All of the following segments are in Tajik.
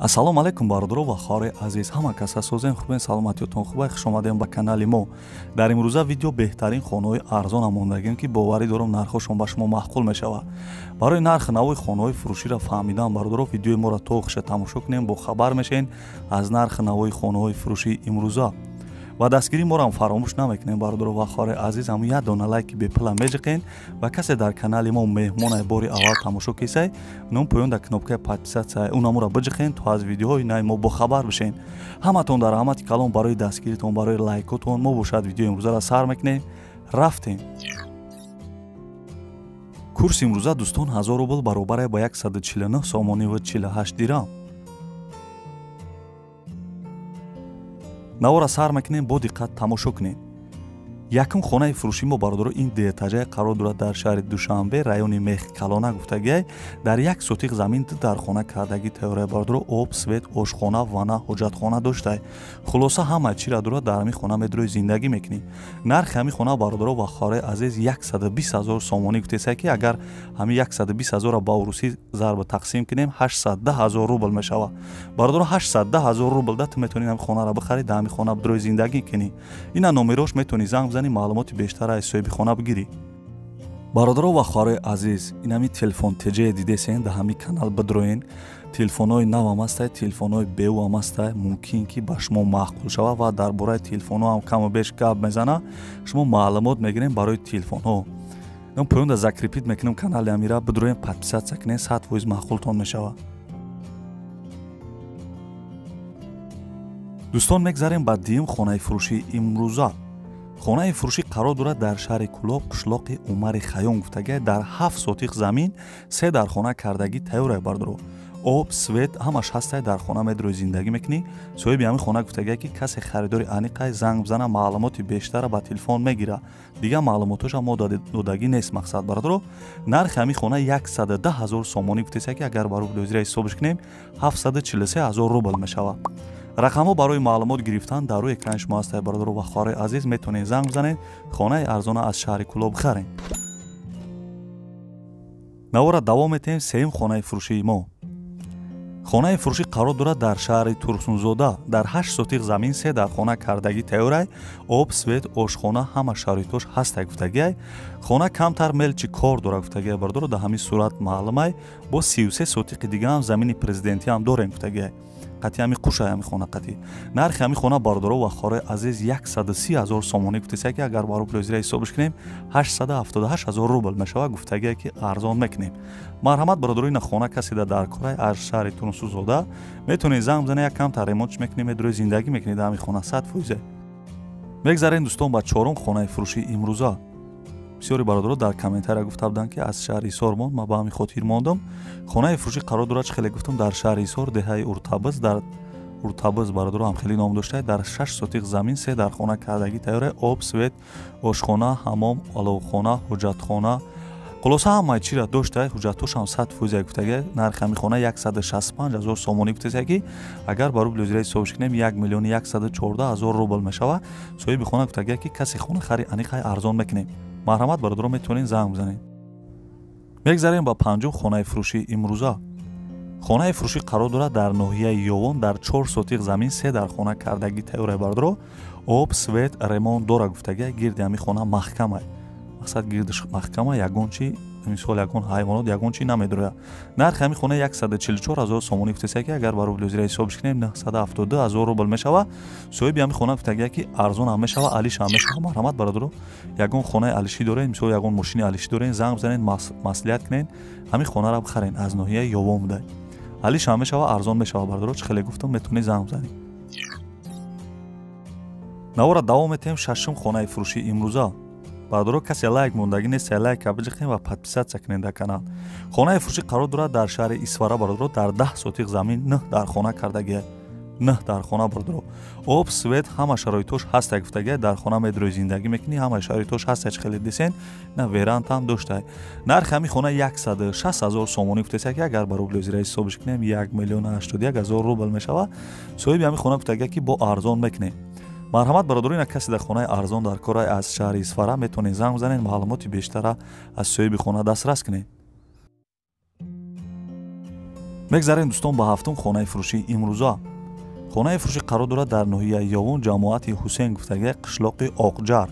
Ассалому алайкум бародаро ва хоҳарони азиз, ҳама каса созем, хубен, саломатиётон хубай, хуш омадем ба канали мо. Дар имрӯза видео беҳтарин хонаҳои арзон мондагим, ки боварӣ дорам нархҳошон ба шумо маъқул мешавад. Барои нархи навои хонаҳои фурӯширо фаҳмидан бародаро, видеои моро то охиша тамошо кунем, бо хабар мешавем аз нархи навои хонаҳои фурӯшии имрӯза. Ва дастгирии моро ҳам фаромӯш намекунем бародаро ва хоҳарони азиз, ҳамун як дона лайки бепула меҷиқен ва касе дар канали мо меҳмонай бори аввал тамошо кисай, ном поён дар кнопкаи подписаться унамуро биҷиқен, то аз видеоҳои нави мо бохабар бишен. Ҳаматон дар раҳмати калон барои дастгиритон, барои лайкотон. Мо бошад видеои имрӯзаро сар мекунем. Рафтем. Курси имрӯза дӯстон 1000 рубл баробар ба 149 сомонӣ ва 48 дирам. Навора сар мекунем, бо диққат тамошо кунем. Якум хонаи фурӯши мо бародаро ин деэтажае қарор дорад дар шаҳри Душанбе, райони Мехкалона гуфтагиай. Дар як сотиқ замин ду дархона кардагӣ тайёрай бародаро, об, свет, ошхона, ванна, ҳоҷатхона доштай. Хулоса ҳама чира дорад, дар ҳамин хона медрои зиндагӣ мекунӣ. Нархи ҳамин хона бародаро ва хоҳарои азиз 120 ҳазор сомонӣ гуфтесай, ки агар ҳамин 120 ҳазорро ба урусӣ зарба тақсим кунем 810 ҳазор рубл мешавад. Бародаро 810 ҳазор рубл да ту метавонӣ ҳамин хонаро бихарӣ, дар ҳамин хона бидрои зиндагӣ кунӣ. Ина номерош метавонӣ занг бизанӣ, маълумоти бештар аз соҳиби хона бигирӣ. Бародаро ва хоҳарои азиз, ин ҳамин телефон теҷае дидесен, дар ҳамин канал бидроен. Телефонҳои навам ҳастай, телефонҳои беуам ҳастай, мумкин ки ба шумо маъқул шавад ва дар бораи телефонҳо ҳам каму беш гап мезана, шумо маълумот мегирем барои телефонҳо. Ин поёнда закрепить мекунем канали амира, бидроен, подписаться кунем, 100% маъқултон мешавад. Дӯстон, мегзарем ба дуюм хонаи фурӯшии имрӯза. Хонаи фурӯшӣ қарор дорад дар шаҳри Кӯлоб, қишлоқи Умари Хайём гуфтагиай. Дар 7 сотиқ замин се дархона кардагӣ тайёрай бародаро. Об, свет ҳамаш ҳастай, дар хона медрои зиндагӣ мекунӣ. Соҳиби ҳамин хона гуфтагиай, ки касе харидори аниқай занг бизана, маълумоти бештара ба телефон мегира. Дигар маълумотоша мо додагӣ нест мақсад бародаро. Нархи ҳамин хона 110 ҳазор сомонӣ гуфтесай, ки агар ба рубли ҳозира ҳисобш кунем 743 ҳазор рубл мешавад. Рақамҳо барои маълумот гирифтан дар рӯи экрани шумо ҳастанд бародаро ва хоҳарои азиз, метавонед занг бизанед, хонаи арзона аз шаҳри Кӯлоб бихаред. Навора давом метаҳем. Сеюм хонаи фурӯшии мо. Хонаи фурӯшӣ қарор дорад дар шаҳри Турсунзода, дар 8 сотиқ замин се дархона кардагӣ тайёрай, об, свет, ошхона ҳама шароитош ҳастай гуфтагиай. Хона камтар мелчи кор дорад гуфтагиай бародаро, дар ҳамин сурат маълумай. Бо 33 сотиқи дига ҳам замини президентӣ ҳам дорем гуфтагиай. Қатъи ҳами қушай ҳами хона қатъи. Нархи ҳами хона бародаро ва хоҳарои азиз 130 ҳазор сомонӣ гуфтесай, ки агар ба рубли ҳозира ҳисобш кунем 878 ҳазор рубл мешавад. Гуфтагие ки арзон мекунем. Марҳамат бародаро, ина хона касе да дар корай аз шаҳри Турсунзода метавонед занг бизанед, як камтар ремонтш мекунем, медрои зиндагӣ мекунед дар ҳамин хона 100%. Мегзарем дӯстон ба чорум хонаи фурӯшии имрӯза. Бисёри бародаро дар комментария гуфта буданд, ки аз шаҳри Ҳисор монд, ман ба ҳамин хотир мондам. Хонаи фурӯшӣ қарор дорад, чӣ хеле гуфтам, дар шаҳри Ҳисор, деҳаи Уртабыз, дар Уртабыз бародаро ҳам хеле ном доштае. Дар 6 сотиқ замин се дархона кардагӣ тайёрай, об, свет, ошхона, ҳамом, оловхона, ҳоҷатхона, хулоса ҳамаи чира доштай, ҳуҷҷатҳош ҳам 100% гуфтагиай. Нархи ҳамин хона 165 ҳазор сомонӣ гуфтесай, ки агар ба рубли ҳозира ҳисобш кунем 1 114 000 рубл мешавад. Соҳиби хона гуфтагиай, ки касе хонахари аниқай арзон мекунем. Марҳамат бародаро, метавонед занг бизанед. Мегзарем ба панҷум хонаи фурӯшии имрӯза. Хонаи фурӯшӣ қарор дорад дар ноҳияи Ёвон, дар 4 сотиқ замин се дархона кардагӣ тайёрай бародаро, об, свет, ремонт дора гуфтагиай. Гирди ҳамин хона маҳкамай, мақсад гирдиш маҳкама, ягон чи мисол ягон ҳайвонот ягон чи намедрояд. Нархи ҳамин хона 144 ҳазор сомонӣ гуфтесай, ки агар ба рубли ҳозира ҳисобш кунем 972 ҳазор рубл мешавад. Соҳиби ҳамин хона гуфтагиай, ки арзон ҳам мешавад, алиш ҳам мешавад. Марҳамат бародаро, ягон хонаи алишӣ доред, мисол ягон мошини алишӣ доред, занг бизанед, маслиҳат кунед, ҳамин хонаро бихаред, аз ноҳияи Ёвон будай. Алиш ҳам мешавад, арзон мешавад бародаро, чӣ хеле гуфтам, метавонед занг бизанед. Навора давом метаҳем. Шашум хонаи фурӯшии имрӯза. Бародаро, касе лайк мондагӣ нест, лайка биҷиқем ва подписаться кунед дар канал. Хонаи фурӯшӣ қарор дорад дар шаҳри Исфара бародаро, дар 10 сотиқ замин 9 дархона кардагиай. 9 дархона бародаро, об, свет ҳама шароитош ҳастай гуфтагиай. Дар хона медрои зиндагӣ мекунӣ, ҳама шароитош ҳастай, чӣ хеле дисен, на верант ҳам доштай. Нархи ҳамин хона 160 ҳазор сомонӣ гуфтесай, ки агар ба рубли ҳозира ҳисобш кунем 1 081 000 рубл мешавад. Соҳиби ҳамин хона гуфтагиай, ки бо арзон мекунем. Марҳамат бародаро, ина касе дар хонаи арзон дар корай аз шаҳри Исфара метавонед занг бизанед, маълумоти бештара аз соҳиби хона дастрас кунед. Мегзарем дӯстон ба ҳафтум хонаи фурӯшии имрӯза. Хонаи фурӯшӣ қарор дорад дар ноҳияи Ёвон, ҷамоати Ҳусен гуфтагия, қишлоқи Оқҷар.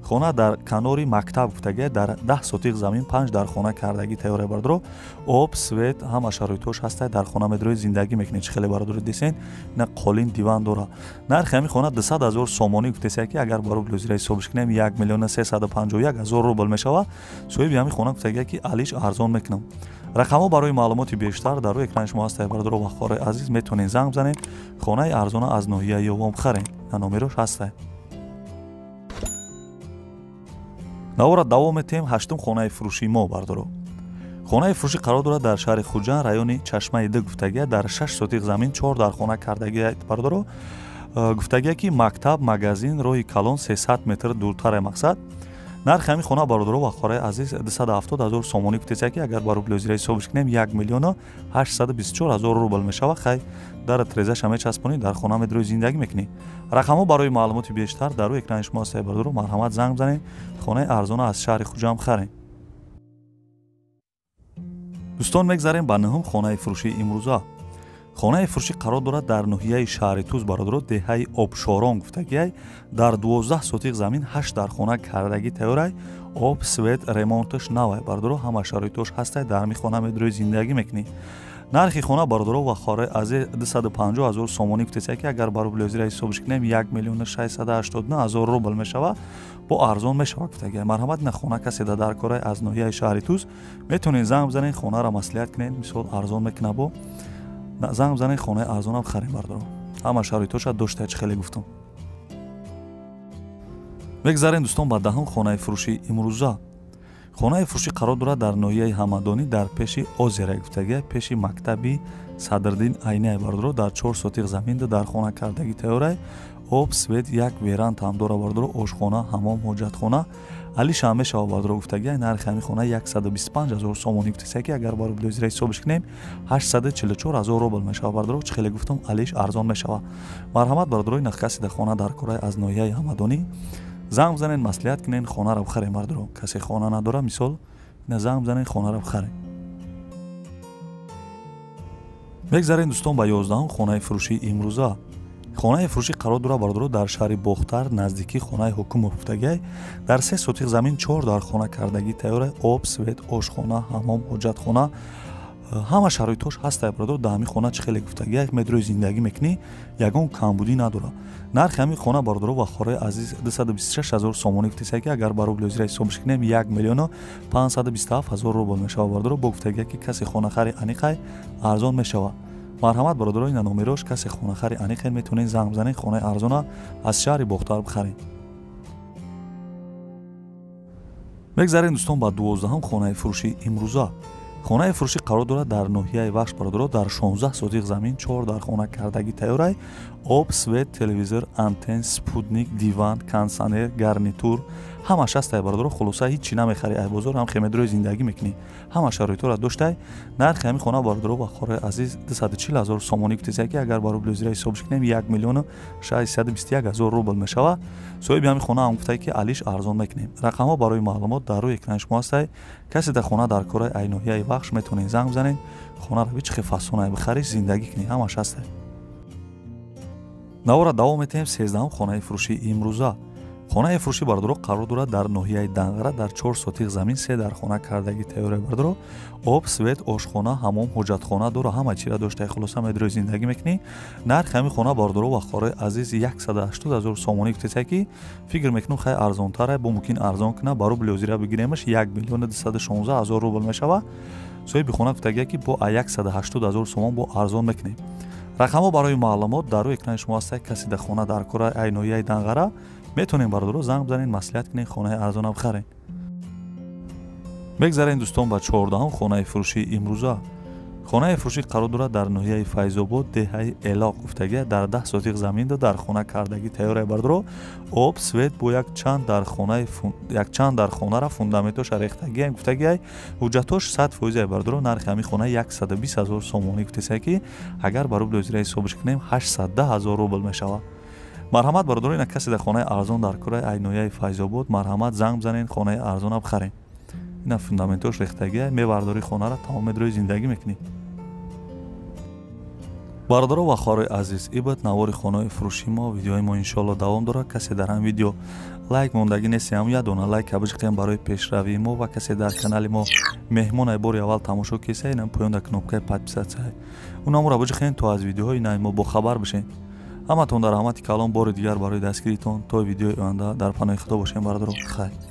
Хона дар канори мактаб гуфтагия, дар 10 сотиқ замин 5 дар хона кардагӣ тайёра бародаро. Об, свет, ҳама шароитҳош ҳаста. Дар хона медрои зиндагӣ мекунед. Чӣ хеле бародаро десен, на қолин диван дора. Нархи ҳамин хона 200 000 сомонӣ гуфтеса ки агар ба рубл ҳозира ҳисобш кунем 1 351 000 рубл мешавад. Соҳиби ҳамин хона гуфтагия ки алиш арзон мекунам. Рақамҳо барои маълумоти бештар дар рӯи экрани шумо ҳастанд бародаро ва хоҳарои азиз, метавонед занг бизанед, хонаи арзона аз ноҳияи Ёвон бихаред. Номерош ҳастанд. Навора давом метиҳем ҳаштум хонаи фурӯшии мо бародаро. Хонаи фурӯшӣ қарор дорад дар шаҳри Хуҷанд, райони Чашмаи Д гуфтагия, дар 6 сотиқ замин 4 дар хона кардагия бародаро. Гуфтагия ки мактаб, магазин, роҳи калон 300 метр дуртар мақсад. Нархи ҳамин хона бародаро ва хоҳарои азиз 270 000 сомонӣ гуфтеса ки агар ба рубл ҳозира ҳисобш кунем 1 824 000 рубл мешавад. Хай дар трезаша мечаспонӣ, дар хона медрои зиндагӣ мекунӣ. Рақамҳо барои маълумоти бештар дар рӯи экрани шумо ҳастанд бародаро, марҳамат занг бизанед, хонаи арзона аз шаҳри Хуҷанд бихаред. Дӯстон мегзарем ба нӯҳум хонаи фурӯшии имрӯза. Хонаи фурӯшӣ қарор дорад дар ноҳияи шаҳри Туз бародаро, деҳаи Обшорон гуфтагиай, дар 12 сотиқ замин 8 дар хона кардагӣ тайёрай. Об, свет, ремонташ навай бародаро, ҳама шароитош ҳастай. Дар ҳамин хона медрои зиндагӣ мекунӣ. Нархи хона бародаро ва хоҳарои азиз 250 000 сомонӣ гуфтеса ки агар ба рубл ҳозира ҳисобш кунем 1 689 000 рубл мешавад. Бо арзон мешавад гуфтагиай. Марҳамат, на хона касе дар корай аз ноҳияи шаҳри Туз метавонед занг бизанед, хонаро маслиҳат кунед, мисол арзон мекунад. Бо занг бизанед, хонаи арзонам харем бародаро. Ҳама шароитҳоша дошта, чӣ хеле гуфтам. Мегзарем дӯстон ба даҳум хонаи фурӯшии имрӯза. Хонаи фурӯшӣ қарор дорад дар ноҳияи Ҳамадонӣ, дар пеши озера гуфтагия, пеши мактаби Садриддин Айнӣ бародаро, дар 4 сотиқ замин дар хона кардагӣ тайёрай. Об, свет, як веранд ҳам дора бародаро, ошхона, ҳамом, ҳоҷатхона. Алиш ҳам мешавад бародаро гуфтагия. Нархи ҳамин хона 125 000 сомонӣ гуфтеса ки агар ба рубл ҳозира ҳисобш кунем 844 000 рубл мешавад бародаро. Чӣ хеле гуфтам, алиш арзон мешавад. Марҳамат бародарои нахкаси дар хона дар кораи аз ноҳияи Ҳамадонӣ занг бизанед, маслиҳат кунед, хонаро бихарем бародаро. Касе хона надора, мисол занг бизанед, хонаро бихарем. Мегзарем дӯстон ба 11 хонаи фурӯшии имрӯза. Хонаи фурӯшӣ қарор дорад бародаро дар шаҳри Бохтар, наздикии хонаи ҳукумов гуфтагиай, дар 3 сотиқ замин 4 дар хона кардагӣ тайёра. Об, свет, ошхона, ҳамом, ҳоҷатхона, ҳама шароитҳош ҳастае бародаро. Дар ҳамин хона чӣ хеле гуфтагиай, медрои зиндагӣ мекунӣ, ягон камбудӣ надорад. Нархи ҳамин хона бародаро ва хоҳарои азиз 226 000 сомонӣ гуфтеса ки агар ба рубл ҳозира ҳисобш кунем 1 527 000 рубл мешавад бародаро. Бо гуфтагиай ки касе хонахари аниқай арзон мешавад. Марҳамат бародаро, ина номерош, касе хонахари аниқе метавонед занг бизанед, хонаи арзона аз шаҳри Бохтар бихаред. Мегзарем дӯстон ба 12 хонаи фурӯшии имрӯза. Хонаи фурӯшӣ қарор дорад дар ноҳияи Вахш бародаро, дар 16 сотиқ замин 4 дар хона кардагӣ тайёрай. Об, свет, телевизор, антен, спутник, диван, кондиционер, гарнитур ҳамаш ҳастай бародаро. Хулоса ҳеҷ чӣ намехарӣ ай бозор, ҳам хемедрои зиндагӣ мекунӣ. Ҳама шароитҳоро доштай. Нархи ҳамин хона бародаро ва хоҳарои азиз 240 000 сомонӣ гуфтеса ки агар ба рубл ҳозира ҳисобш кунем 1 621 000 рубл мешавад. Соҳиби ҳамин хона ҳам гуфтае ки алиш арзон мекунем. Рақамҳо барои маълумот дар рӯи экрани шумо ҳастай. Касе дар хона дар кораи ай ноҳияи Вахш метавонед занг бизанед, хонаро би чӣ хел фасонай бихарӣ, зиндагӣ кунӣ, ҳамаш ҳастай. Навора давом метиҳем 13 хонаи фурӯшии имрӯза. Хонаи фурӯшӣ бародаро қарор дорад дар ноҳияи Данғара, дар 4 сотиқ замин 3 дар хона кардагӣ тайёра бародаро. Об, свет, ошхона, ҳамом, ҳоҷатхона дора, ҳама чира дошта. Хулоса медрои зиндагӣ мекунӣ. Нархи ҳамин хона бародаро ва хоҳарои азиз 180 000 сомонӣ гуфтеса ки фикр мекунам хай арзонтар, бо мумкин арзон кунад, ба рубл ҳозира бигиремаш 1 216 000 рубл мешавад. Соҳиби хона гуфтагия ки бо 180 000 сомон бо арзон мекунем. Рақамҳо барои маълумот дар рӯи экрани шумо ҳастанд. Касе дар хона дар кораи ай ноҳияи Данғара метавонед бародаро занг бизанед, маслиҳат кунед, хонаи арзона бихаред. Мегзарем дӯстон ба 14 хонаи фурӯшии имрӯза. Хонаи фурӯшӣ қарор дорад дар ноҳияи Файзобод, деҳаи Элоқ гуфтагия, дар 10 сотиқ замин дар хона кардагӣ тайёра бародаро. Об, свет бо якчанд дар хонара фундаментоша рехтагия гуфтагиай, ҳуҷҷатҳош 100% бародаро. Нархи ҳамин хона 120 000 сомонӣ гуфтеса ки агар ба рубл ҳозира ҳисобш кунем 810 000 рубл мешавад. Марҳамат бародаро, ина касе дар хонаи арзон дар кораи ай ноҳияи Файзобод марҳамат занг бизанед, хонаи арзона бихаред. Ина фундаментош рехтагия, мебардорӣ хонара, тамом медрои зиндагӣ мекунӣ. Бародаро ва хоҳарои азиз, ин буд навори хонаи фурӯши мо. Видеои мо иншоалло давом дорад. Касе дар ҳам видео лайк мондагӣ нест, ҳам як дона лайк биҷиқем барои пешравии мо. Ва касе дар канали мо меҳмон, ай бори аввал тамошо кеса, инам поён дар кнопкаи подписаться, унамро биҷиқем, то аз видеоҳои нави мо бохабар бишем. Ҳаматон дар раҳмати калон. Бори дигар барои дастгиритон. То видеои оянда дар паноҳи Худо бошем, бародаро. Хайр.